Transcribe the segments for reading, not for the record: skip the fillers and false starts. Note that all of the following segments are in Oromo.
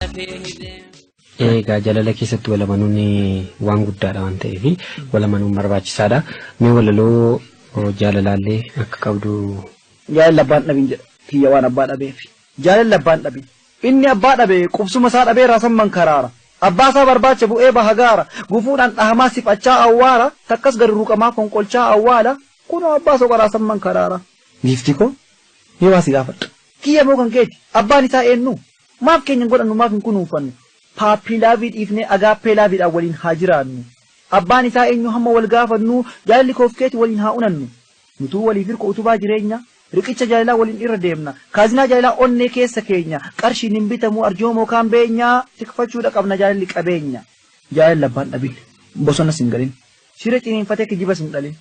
Lafee hidhee. Egaa jaalala keessatti wal amanuun waan guddaadha waan ta'eef wal amanuun barbaachisaadha. Mee walaloo jaalalaallee akka qabdu. Jaalalli abbaan dhabin jedha kiyya waan abbaa dhabeef. Jaalalli abbaan dhabin. Inni abbaa dhabe qubsuma isaa dhabee raasamman karaara. Abbaa isaa barbaacha bu'ee baha gaara. Gufuudhaan dhahamaa siphachaa awwaara. Takkas gadi ruqamaa fonqolchaa awwaala. Kunoo abbaa soqa raasamman karaara. Giiftii koo mee waa si gaafadha. Kiyya moo kan keeti? Abbaan isaa eennu? Maaf keenya hin godhannu maaf hin kunuunfannu? Paappii laavii dhiifnee agaappee laaviidhaan waliin haa jiraannu. Abbaan isaa eenyu hamma wal gaafannuu jaalalli koof keeti waliin haa unannu. Nutuu waliif hirko utubaa jireenya, riqicha jaalalaa waliin irra deemna. Kaazinaa jaalalaa onnee keessa keenya, qarshiin hin bitamuu arjoomoo kaan beenya, tikfachuudha qabna jaalalli qabeenya. Jaalalli abbaan dhabin, bosonas hin galin, shira ciniinfatee kijibas hin dhalin.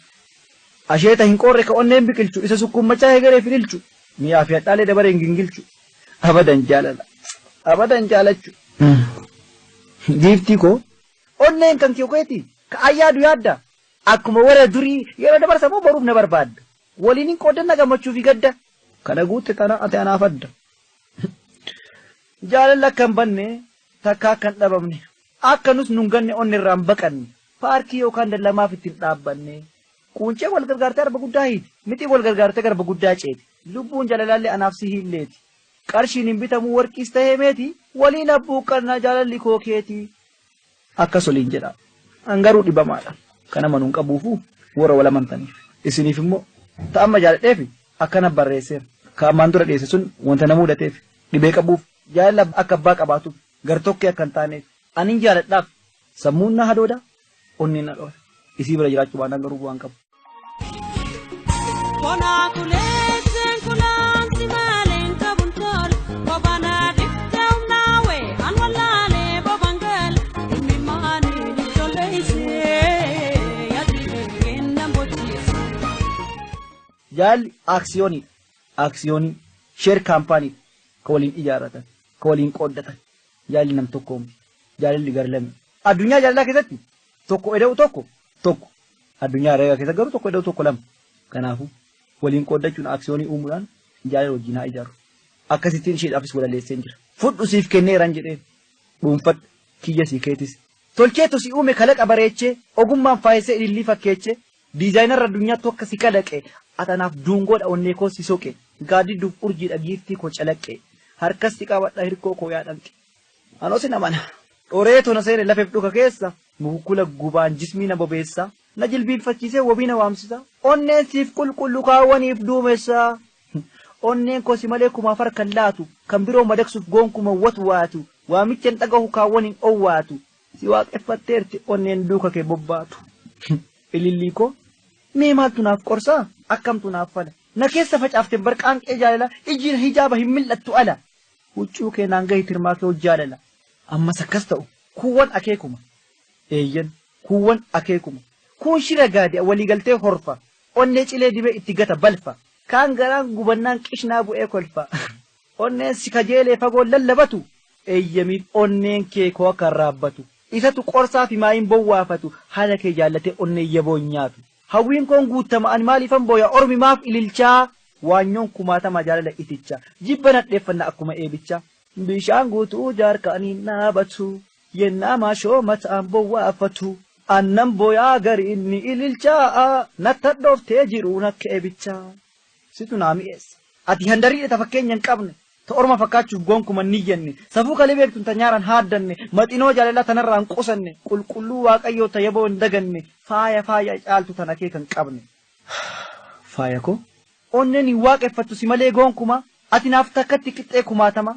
Asheeta hin qoorre ka onneen biqilchu, isa sukkuummachaa hegereef hin ilchu, mi'aa fi hadhaalee dabareen gingilchu. Abadan jaalala. Abadan jaalachu. Giiftii koo. Onneen kan kee keeti. Ka an yaadu yaadda. Akkuma warra durii yeroo dabarsa moo boruuf na barbaadda. Waliin hin qooddanna gammachuu fi gadda. Kana guutte tana ati anaaf adda. Jaalalli akka hin banne takka akka hin dhabamne. Akka nus nun ganne onne irraa hin baqanne. Paarkii yookaan dallamaaf itti hin dhaabbanne. Quuncee wal gargaartee arba guddaa hiiti. Mixii wal gargaartee garba guddaa ceeti. Lubbuun jaalalaallee anaaf si hiilleeti. Qarshiin hin bitamuu warqiis tahee meeti. Waliin abbuuqqannaa jaalalli koo keeti. Akkas waliin jedhaa. An garuu dhibamaadha. Kan amanu hin qabuufuu warra wal amantaniif. Isiniif immoo ta amma jaaladheefi akkana barreesseera. Ka ammaan dura dhiyeesse sun wanta na muudateef, dhibee qabuuf, jaalala akka abbaa qabaatuuf, gar-tokkee akka hin taaneef. Anin jaaladhaaf sammuun na hadooda, onneen na dhoora. Isii bira jiraachuu baannaan garuu bu'aa hin qabu. Bonaa kuleesseen kulaansi maaleen qabun tol Bobanaa dhiftee humnaawe an wallaalee boban gal Inni maanii jolleessee yaadni kennan bochiise. Jaalalli aaksiyooniidha. Aaksiyoonii, share company dha. Ka waliin ijaarratan, ka waliin qooddatan. Jaalalli nam tokkoo miti. Jaalalli gar lame. Addunyaa jaalalaa keessatti tokko eda'u tokko tokko. Addunyaa herreegaa keessa garuu tokko eda'u tokko lama. Kanaafuu waliin qooddachuun aaksiyoonii uumuudhaan jaalala wajjin haa ijaarru. Akkasittiin isheedhaafis walaleesseen jira. Fudhu siif kenneeran jedheen. Dhuunfadhu kiyya sii keetis. Tolcheetu si uume kalaqa bareechee ogummaan faayessee ilillii fakkeechee diizaayinarra addunyaattu akka si kalaqe ati anaaf duungoodha onnee koo si soqe gaaddidduuf urjiidha giiftii koo calaqqe harkas si qabadha hirkoo koo yaa dhanqe. Anoo sin amana. Dhoreetu na seene lafeef dhuka keessa Mukukkula gubaan jismii na bobeessa Na jilbiinfachiisee wabii na waamsisa Onneen siif qulqullu kaawwaniif duumessa Onneen koo si malee kumaaf harka hin laatu Kan biroo madaqsuuf goonkuma hin watwaatu Waamicha hin dhagahu kaawwan hin owwaatu Si waaqeffatteerti onneen duuka kee bobbaatu Ilillii koo mee maaltu naaf qorsaa Akkamtu naaf fala Na keessa facaafte bar qaanqee jaalala Iji na hijaaba hin mil'attu ala Huccuu kee naan gahi tirmaa kee jaalala. Ammas akkas ta'u kuuwwan akeekuma. Eeyyen, kuuwwan akeekuma. Kuun shira gaadi'a waliigaltee horfa. Onnee cilee dibee itti gata balfa. Kaan garaan gubannaan qishnaa bu'ee kolfa. Onneen si kajeelee fagoon lallabatu. Eeyyamiif onneen kee koo akka raabbatu. Isatu qorsaa fi maayiin bowwaafatu. Haala kee jaallatee onneen yaboon nyaatu. Hawwiin koon guuttama ani maaliifan booya ormi maaf ililchaa waanyoon kumaatama jaalala iticha jibba nadheeffanna akkuma eebicha bishaan guutuu jaarkaaniin dhaabatu yennaa maashoo mataan bowwaafatu annan booyaa gariin ni ililchaa nattadhooftee jiruun akka eebichaa situ naa mi'eessa ati handariidha ta fakkeenya hin qabne Ta orma fakkaachuuf gonkuma hin niyyanne, safuu kalee beektun ta nyaara hin haaddanne, maxinoo jaalalaa ta narraa hin qusanne, qulqulluu Waaqayyoo ta yaboo hin daganne, faaya faaya caaltu tan akeeka hin qabne. Faaya koo. Onneen hin waaqeffattu si malee goonkuma, ati naaf takkatti qixxee kumaatama.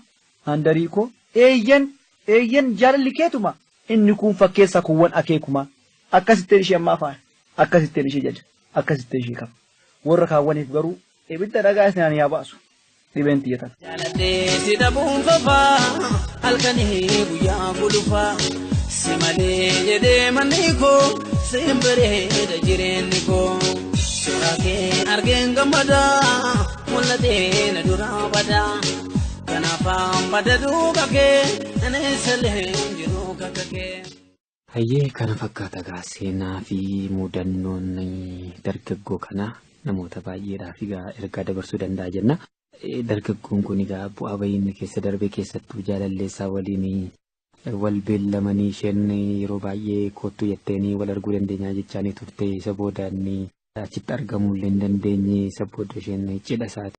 Handarii koo. Eeyyen, eeyyen jaalalli keetuma, inni kuun fakkeessa kuuwwan akeekuma. Akkasitteen ishee ammaa faaya, akkasitteen ishee jaja, akkasitteen ishee qaba. Warra kaawwaniif garuu ibidda dhagaa isin yaa baasu. Dhibeen tiyya tana. Jaaladhee si dhabuun fafaa halkanii guyyaa gulufaa si malee jedhee manni koo siin bareeda jireenyi koo suuraa kee argeen gammadaa mul'atee na duraa badaa kanaafaan bada duuba kee aneessalee jiru kakka kee. Hayyee kana fakkaata egaa seenaa fi mudannoon dargaggoo kanaa namoota baay'eedhaaf egaa ergaa dabarsuu danda'a jenna. Dargaggoon kun egaa bu'aa bahii inni keessa darbe keessattuu jaalalleessaa waliin wal beellamanii isheen yeroo baay'ee kottu jetteenii wal arguu dandeenyaa jechaanii turte isa booda inni achitti argamuu illee hin dandeenye isa booda isheen cidha isaati.